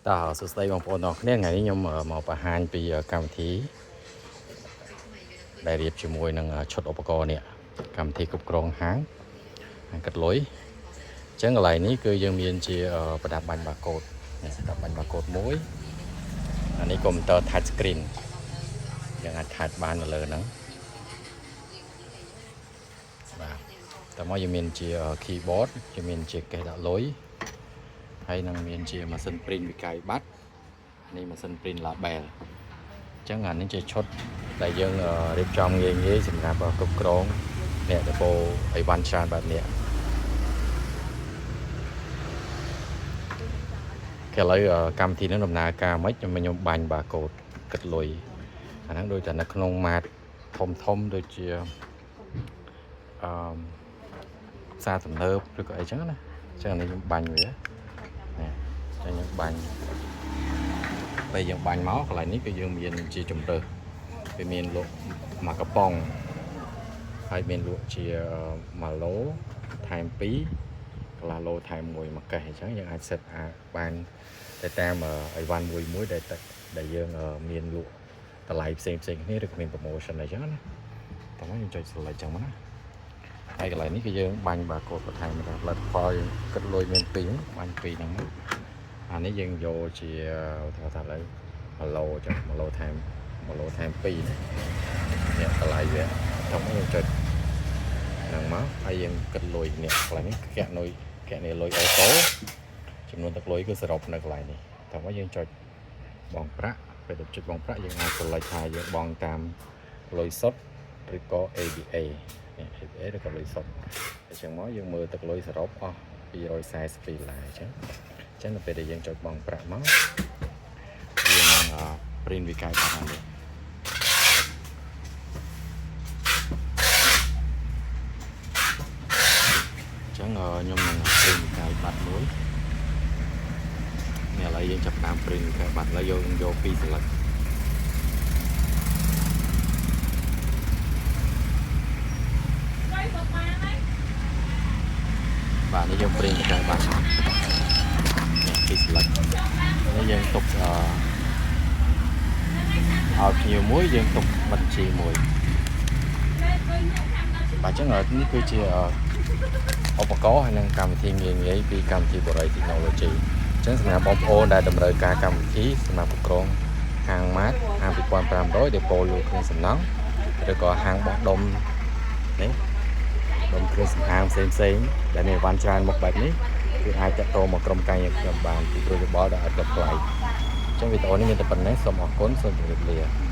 តោះសួស្តីបងប្អូនទាំងអស់គ្នាថ្ងៃនេះខ្ញុំមកបង្ហាញពីកម្មវិធីដែលរៀបជាមួយនឹងឈុតឧបករណ៍នេះកម្មវិធីគ្រប់គ្រងហាងហាងកាត់លុយអញ្ចឹងកន្លែងនេះគឺយើងមានជាប្រដាប់បាញ់បាកូដនេះប្រដាប់បាញ់បាកូដមួយអានេះកុំព្យូទ័រ touch screen យើងអាច touch បាននៅលើហ្នឹងបាទតមកយើងមានជា keyboard យើងមានជាកេសដាក់លុយហើយនឹងមានជាម៉ាស៊ីន print វិក័យប័ត្រនេះម៉ាស៊ីន print label អញ្ចឹងអានេះជាឈុតដែលយើងរៀបចំងាយងាយសម្រាប់គ្រប់គ្រងអ្នកដេប៉ូអីវ៉ាន់ច្រើនបែបនេះគេឥឡូវកម្មវិធីនេះដំណើរការមិនខ្ញុំបាញ់បាកូដគិតលុយអាហ្នឹងដូចតែនៅក្នុងម៉ាតធំធំដូចជាអឺផ្សារទំនើបឬក៏អីចឹងណាអញ្ចឹងអានេះខ្ញុំបាញ់វានេះអញ្ចឹងខ្ញុំបាញ់ពេលយើងបាញ់មកកន្លែងនេះគឺយើងមានជាជំរើសវាមានលក់មួយកំប៉ុងហើយមានលក់ជាមួយឡូថែម2កន្លះឡូថែម1មួយកេសអញ្ចឹងយើងអាច set អាបានទៅតាមអីវ៉ាន់មួយមួយដែលដែលយើងមានលក់តម្លៃផ្សេងផ្សេងគ្នាឬក៏មាន promotion អីចឹងណាតោះមកយើងចុច select ចឹងមកណាហើយកន្លែងនេះគឺយើងបាញ់បាកូដបន្ថែមដល់ផលិតផលយើងគិតលុយមាន2បាញ់2ហ្នឹងមកអានេះយើងយកជាឧទាហរណ៍ថាឥឡូវ1ឡូចឹង1ឡូថែម1ឡូថែម2នេះនេះតម្លៃវាតោះមកយើងចុចហ្នឹងមកហើយយើងគិតលុយនេះកន្លែងនេះកណនុយកណនីលុយ auto ចំនួនទឹកលុយគឺសរុបនៅកន្លែងនេះតោះមកយើងចុចបងប្រាក់ពេលទៅចុចបងប្រាក់យើងអាច select ថាយើងបងតាមលុយសុទ្ធឬក៏ ABA នេះ ABA ឬក៏លុយសុទ្ធអញ្ចឹងមកយើងមើលទឹកលុយសរុបអស់242ដុល្លារអញ្ចឹងអញ្ចឹងនៅពេលដែលយើងចុចបងប្រាក់មកវានឹង print វិក័យប័ត្រនេះអញ្ចឹងខ្ញុំនឹង print វិក័យប័ត្រមួយនេះឥឡូវយើងចាប់ផ្ដើម print វិក័យប័ត្រឥឡូវយើងយកពីរសន្លឹក បាទនេះយើង print វិក័យប័ត្រនេះពីរសន្លឹកនេះយើងទុកអឺឲ្យភ្ញៀវមួយយើងទុកបញ្ជីមួយបាទអញ្ចឹងនេះគឺជាឧបករណ៍ហើយនិងកម្មវិធីងាយងាយពីកម្មវិធីបរិយ Technology អញ្ចឹងសម្រាប់បងប្អូនដែលតម្រូវការកម្មវិធីសម្រាប់គ្រប់គ្រងហាងម៉ាតហាង2500ដេប៉ូលក់គ្រឿងសំណង់ឬក៏ហាងបោះដុំនេះដុំគ្រឿងសម្អាងផ្សេងផ្សេងៗដែលមានអីវ៉ាន់ច្រើនមុខបែបនេះគឺអាចតាក់ទងមកក្រុមការងារខ្ញុំបានពីព្រោះយោបល់ដែលអត់គិតថ្លៃអញ្ចឹងវីដេអូនេះមានតែប៉ុណ្ណេះសូមអរគុណសូមជម្រាបលា។